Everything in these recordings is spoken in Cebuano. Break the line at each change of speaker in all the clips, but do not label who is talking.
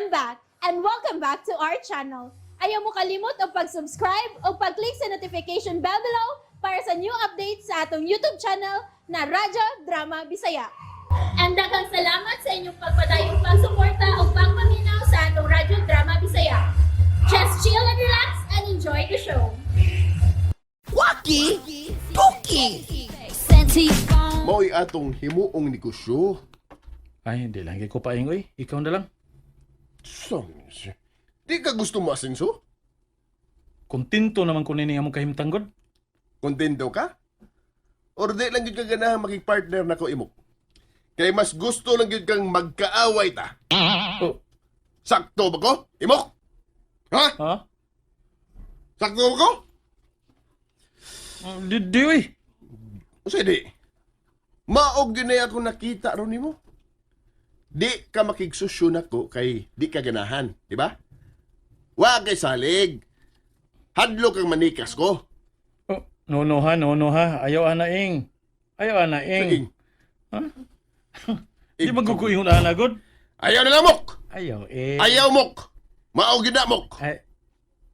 I'm back and welcome back to our channel. Ayaw mo kalimot og pag-subscribe o pag-click sa notification bell below para sa new updates sa atong YouTube channel na Radyo Drama Bisaya. And daghang salamat sa inyong pagpadayong pagsuporta o pagpaminaw sa atong Radyo Drama Bisaya. Just chill and relax and enjoy the show.
Waki! Tuki!
Mao'y atong himuong negosyo.
Ay, hindi lang kay ko paing, oy. Ikaw na lang.
Songs. Di ka gusto mo asenso?
Kontento naman ko nini among kahimtang god.
Kontento ka? Or di lang gyud ka ganahan makig-partner nako imok? Kay mas gusto lang gyud kang magkaaway ta.
Oh,
Sakto ba ko? Imok? Ha?
ha?
Sakto ba ko?
Di, di, oy.
Usa di? Maog gyud na ako nakita ron nimo. Di ka makigsosyo nako kay di ka ganahan, di ba? Wa kay salig. Hadlo kang manikas ko.
Oh, no, no ha, no, no ha. Ayaw ana ing. Ayaw ana
Ing.
ing. Ha? Di ba guguihon ana god?
Ayaw na lang mok.
Ayaw eh.
Ayaw mok. Maog gyud na mok.
Ay,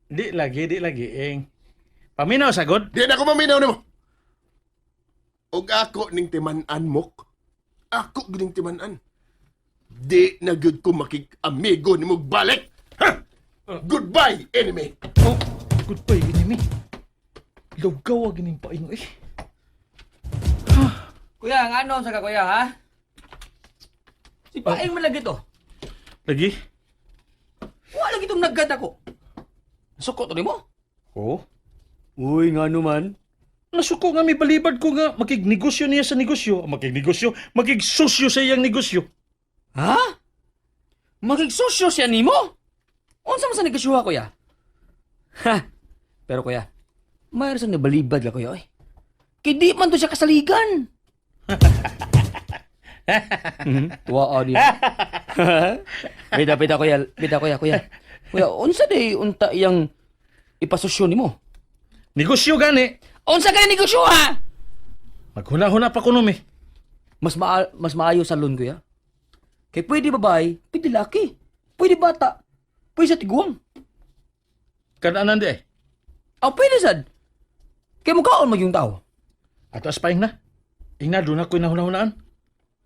di lagi, di lagi ing. Paminaw sa god.
Di na ko maminaw nimo. Og ako ning timan-an mok. Ako gyud ning timan-an. Di na gyud ko makig-amigo nimo balik. Ha? Goodbye, enemy.
Oh, goodbye enemy. Lugaw gining paing eh.
Kuya, ang ano sa ka kuya, ha? Si Paeng man lagi to.
Lagi?
Wala lagi tong naggat ako. Suko to nimo?
Oh.
Uy, ngano man?
Nasuko nga may balibad ko nga makignegosyo niya sa negosyo. Makignegosyo, makigsosyo sa iyang negosyo.
Ha? Makigsosyo siya nimo? Unsa man sa negosyo ha, kuya? Ha? Pero kuya, mayroon sa nabalibad la kuya, oy. Kay di man to siya kasaligan. Tuwa niya. Bida, bida, kuya. Bida, kuya, kuya. Kuya, unsa day unta iyang ipasosyo nimo?
Negosyo gani.
Unsa kay negosyo ha?
Maghuna-huna pa kuno mi.
Mas maayo sa loan kuya. Kay pwede babae, pwede laki, pwede bata, pwede sa tiguang.
Kananan di eh.
Aw pwede sad. Kay mukaon man yung tao.
Ato as paing na. Ing na doon ako'y nahuna-hunaan.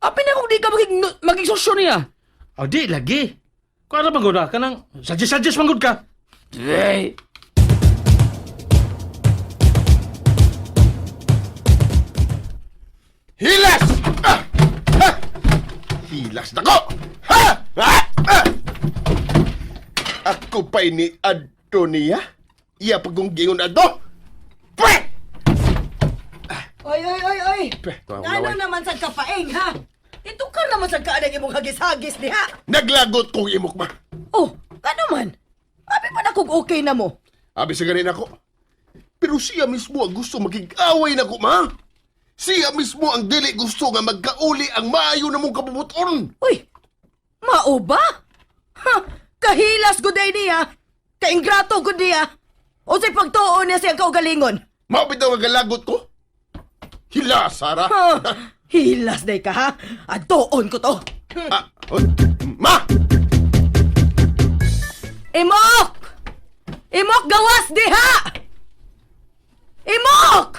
Apin na kung di ka magig magig sosyo niya.
Aw di lagi. Kung ano manggod ka nang suggest-suggest manggod ka.
Hey.
Hilas! Ah! Ha! Hilas na ko! Ha! Ah! Ah! Ako pa'y ni Adto niya. Iya pagkong gingon adto. Pwe!
Oy, oy, oy, oy!
Pwe, tuwa akong
Ngano
laway.
naman sad ka paeng, ha? Ito ka naman sad ka anang imong hagis-hagis diha.
Naglagot kong imok ma.
Oh, ano man? Abi pa na kung okay na mo.
Abi sa ganin ako. Pero siya mismo ang gusto makig-away na ko, ma. Siya mismo ang dili gusto nga magkauli ang maayo na mong kabubuton.
Uy, mao ba? Ha, kahilas gud ay niya. Kaingrato gud niya. Unsay pagtuo niya siyang kaugalingon?
Mao bitaw nga galagot ko. Hila, Sara.
Ha, hilas day ka ha. Adtuon ko to.
Ah, oy, ma!
Imok! Imok gawas diha! Imok!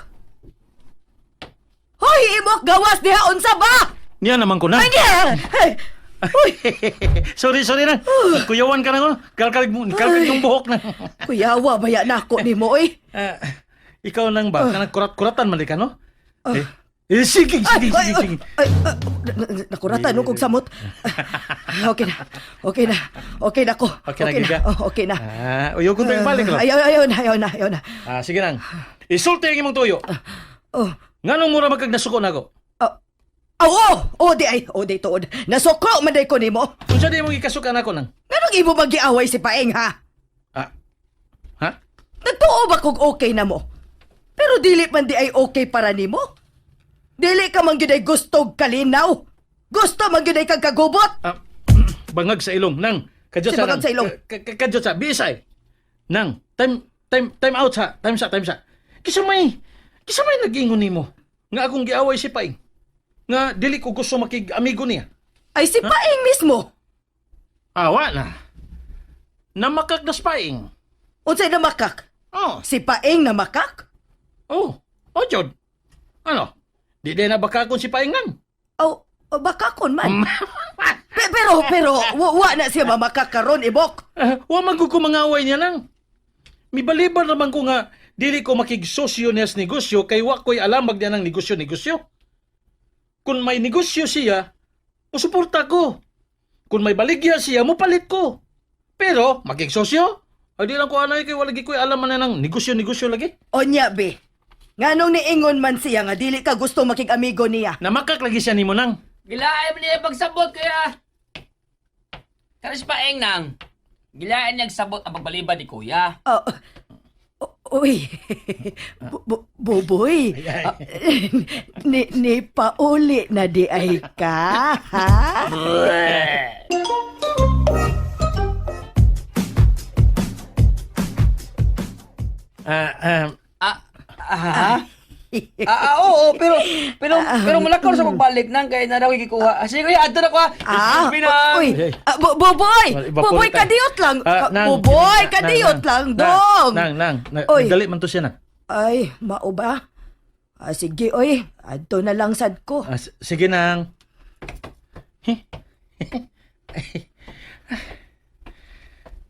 Hoy, imok gawas diha unsa ba?
Niya naman ko na.
Ay, niya! Ay, Uy,
Sorry, sorry na. Kuyawan ka na ko. Kalkal mo, kalkal yung buhok na.
kuyawa baya nako nimo oy.
Ah, ikaw nang ba? Kanang kurat-kuratan man di ka, no? Eh, eh, sige,
Ay,
sige,
ay,
sige,
ay,
sige.
ay, ay, nakuratan no kog samot. Ah, okay na. Okay na. Okay na ko.
Okay na, Giga?
Oh, okay na.
Ah, uyo ko tayong balik, no?
Ayaw, ayaw na, ayaw na, ayaw na.
Ah, sige nang. Isulti ang imong tuyo.
Oh.
Nganong mura magkag nasuko nako?
Oh, oh, oh, di ay, oh, di tuod. Nasuko man day ko nimo.
Unsa di imong gikasukan nako nang?
Nganong imo magiaway si Paeng ha?
Ah. Ha?
Nagtuo ba kog okay na mo? Pero dili man di ay okay para nimo. Dili ka man gyud ay gusto og kalinaw. Gusto man gyud ay kag kagubot.
Ah, bangag sa ilong nang. Kadyo
Si
sa
bangag
nang.
sa ilong.
Kadyo sa bisay. Nang, time time time out sa, time sa, time sa. Kisa may nag-ingon nimo nga akong giaway si Paing. Nga dili ko gusto makig-amigo niya.
Ay si Paeng mismo.
Awa na. Namakak na spying.
Unsay namakak?
Oh.
Si Paeng namakak?
Oh. Oh, Jod. Ano? Di din na bakakon si Paeng nang.
Oh, oh, bakakon man. Pero wa na siya mamakak karon, Ibok.
Wa man gud ko mangaway niya nang. Mibalibar naman ko nga dili ko makigsosyo niya sa negosyo kay wa ko'y alam niya ng negosyo-negosyo. Kung may negosyo siya, musuporta ko. Kung may baligya siya, mupalit ko. Pero makigsosyo? Ay di lang ko anay kay wala gi ko'y alam man na ng negosyo-negosyo lagi.
Onya be. Nganong niingon man siya nga dili ka gusto makig-amigo niya.
Namakak lagi siya nimo nang.
Gilain mo niya pagsabot, kuya. Kana si Paeng nang. Gilain niya sabot ang pagbalibad ni kuya.
Oh, uy. Buboy. Ni pauli na di ay ka, ha?
Ah, ah,
Ah, ah, ah, ah, oo, pero malakaw sa pagbalik nang kay na daw gikuha. Ah, sige kuya, adto na ko. Ah.
Ah,
Excuse me nang.
uy,
Hey.
ah, Buboy!
Well, iba po
Buboy,
rin tayo.
kadiyot lang.
Ah, nang,
Buboy,
nang,
kadiyot
nang,
lang,
nang,
dong.
Nang, nang, nang,
Oy.
dali man to siya na.
Ay, mao ba? Ah, sige, oy. Adto na lang sad ko.
Ah, sige nang.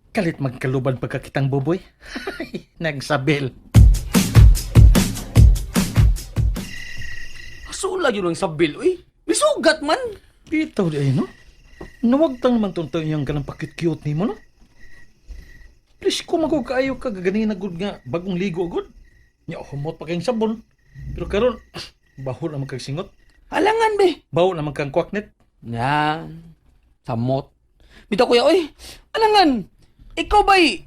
Kalit magkaluban pagkakitang buboy. Nagsabil.
Sula yun ang sabil, uy. Misugat man.
Bitaw di ay, no? Nawagtang naman tuntong yung ganang pakit-cute ni mo, no? Please, ko magkaayo ka gaganina gud nga bagong ligo gud. Nya humot pa kayong sabon. Pero karon baho na man kag singot.
Alangan be.
Baho na man kang kwaknet.
Yan. Samot. Bitaw kuya, oy. Alangan. Ikaw ba'y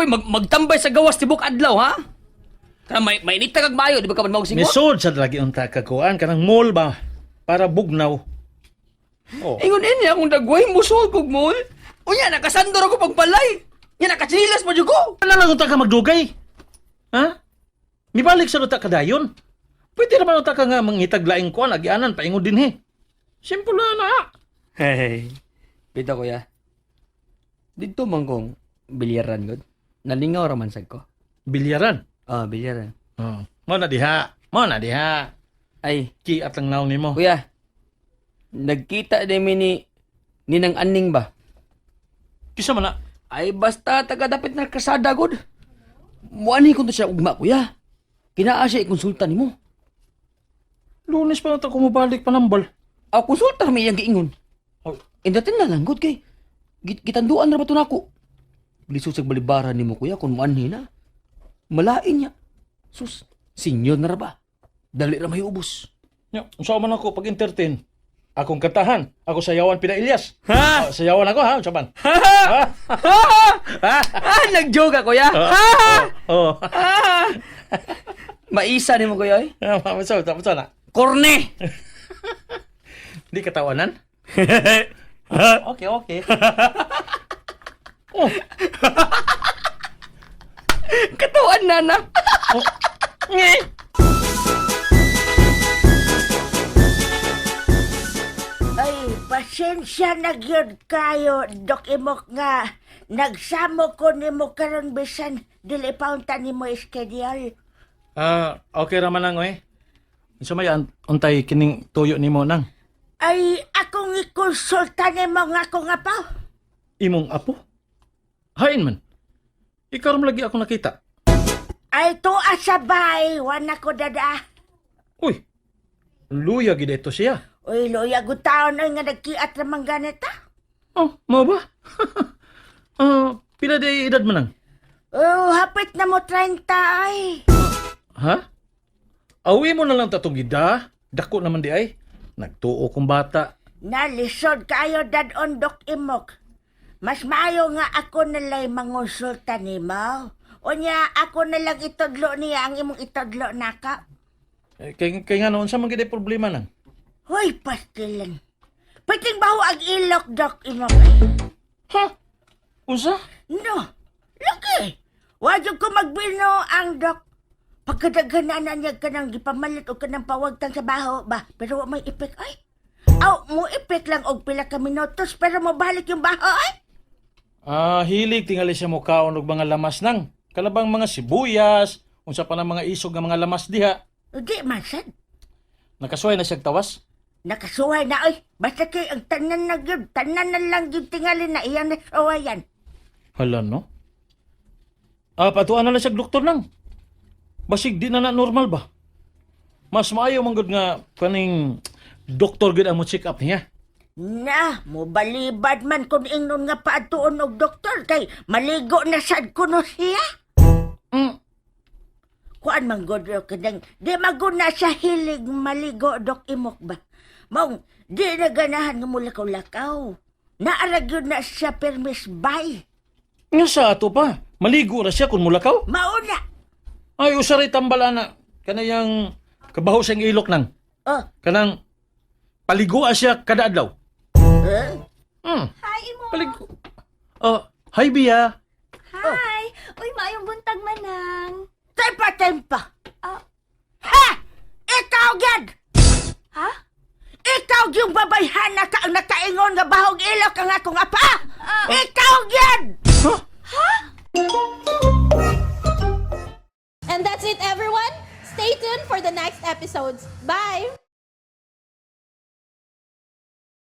magtambay sa gawas tibok adlaw, ha? Kana may mainit kag maayo, di ba ka man maugsingot?
Misod sa lagi unta kakuan kanang mall ba para bugnaw. Oh.
Ingon ini akong dagway musol kog mall. Unya nakasandor ako pagbalay. Nya nakatsinilas pa jud ko.
Ano lang unta ka magdugay? Ha? Mibalik sa unta ka dayon. Pwede naman unta ka nga mangitag laing kuan agianan paingon din he. Simple na na.
Hey. Bitaw kuya. Dito man kong bilyaran gud. Nalingaw ra man sad ko.
Bilyaran.
Ah, bilyaran.
Oh. Mo na diha. Mo na diha.
Ay,
Kiat lang naong nimo.
kuya. Nagkita din mi ni Ninang Aning ba?
Kisa man na.
Ay basta taga dapit na kasada gud. Muanhi kun to siya ugma kuya. Kinaa siya ikonsulta nimo.
Lunes pa na ta kumabalik panambal.
Aw konsulta may iyang giingon.
Oh.
Indatin na lang gud kay gitanduan ra ba to nako. Lisod sa balibaran nimo kuya kun muanhi na. Malain niya. Sus, senior na ra ba? Dali ra may ubos.
Nya, unsa man ako pag entertain? Akong kantahan. Ako sayawan pina Ilyas.
Ha?
Oh, sayawan ako ha, unsa man?
Ah, nag-joke ka kuya.
Oh.
Maisa nimo kuya eh.
Unsa unsa na?
Korne.
Di katawanan? Okay, okay. Oh,
Katawan na na.
nge.
Ay, pasensya na gyud kayo, Dok Imok nga. Nagsamo ko nimo karon bisan dili pa unta nimo schedule.
Ah, okay ra man ang oy. Unsa may untay kining tuyo nimo nang
Ay, akong ikonsulta nimo nga ako nga pa.
imong apo? Hain man. Ikaw ra man lagi ako nakita.
Ay, tuwa sa bay, wana ko dada.
Uy. Luya gid ito siya.
Uy, luya gutaon ay nga nagkiat ramang ganita.
Oh, mao ba? Ah, pila day edad man nang?
Oh, hapit na mo 30 ay.
Ha? Awi mo na lang tatong gida. Dako naman di ay. Nagtuo kong bata.
Nalisod kayo dadon, Dok Imok. Mas maayo nga ako nalay mangonsulta nimo. Unya, ako na lang itudlo niya ang imong itudlo naka.
Eh, kay nga noon sa man gid ay problema nang.
Hoy, pastilan. Piting baho ang ilok, Dok Imok.
Ha? Unsa?
No, lagi. Wajib ko magbino ang Dok. Pagkadaghanan niya ka ng gipamalit o ka ng pawagtang sa baho ba, pero wa may epek ay. Aw, mo epek lang og pila ka minutos pero mobalik yung baho ay.
Ah, hilig tingali siya mukaon og mga lamas nang. Kalabang mga sibuyas, unsa pa ng mga isog nga mga lamas diha.
Di man sad.
Nakasuway na siyang tawas.
Nakasuway na oy. Basta kay ang tanan na gyud, tanan na lang gyud tingali na iyang nasuwayan.
Hala, no? Ah, patuan na lang siya doktor nang. Basig di na na normal ba? Mas maayo man gud nga kaning doktor gud ang mo check up niya.
Na, mobalibad man kung ingnon nga paadtuon og doktor kay maligo na sad kuno siya. Kuan man gud kanang di maguna siya hilig maligo dok imok ba. Maong di na ganahan nga mulakaw-lakaw. Naara gyud na siya permis bay.
Nga sa ato pa, maligo ra siya kung mulakaw.
Mauna.
Ay, usaray tambal ana. Kanayang kabaho siyang ilok nang.
Oh,
Kanang paliguan siya kada adlaw.
eh?
Hi, Imo!
Paligo. Oh, hi Bia.
Hi! Uy, maayong buntag manang.
Tempa, tempa.
Ah.
Ha! Ikaw gyud!
Ha?
Ikaw yung babayhana ka ang nakaingon nga bahog ilok ang akong apa! Ikaw gyud!
Huh?
And that's it, everyone. Stay tuned for the next episodes. Bye!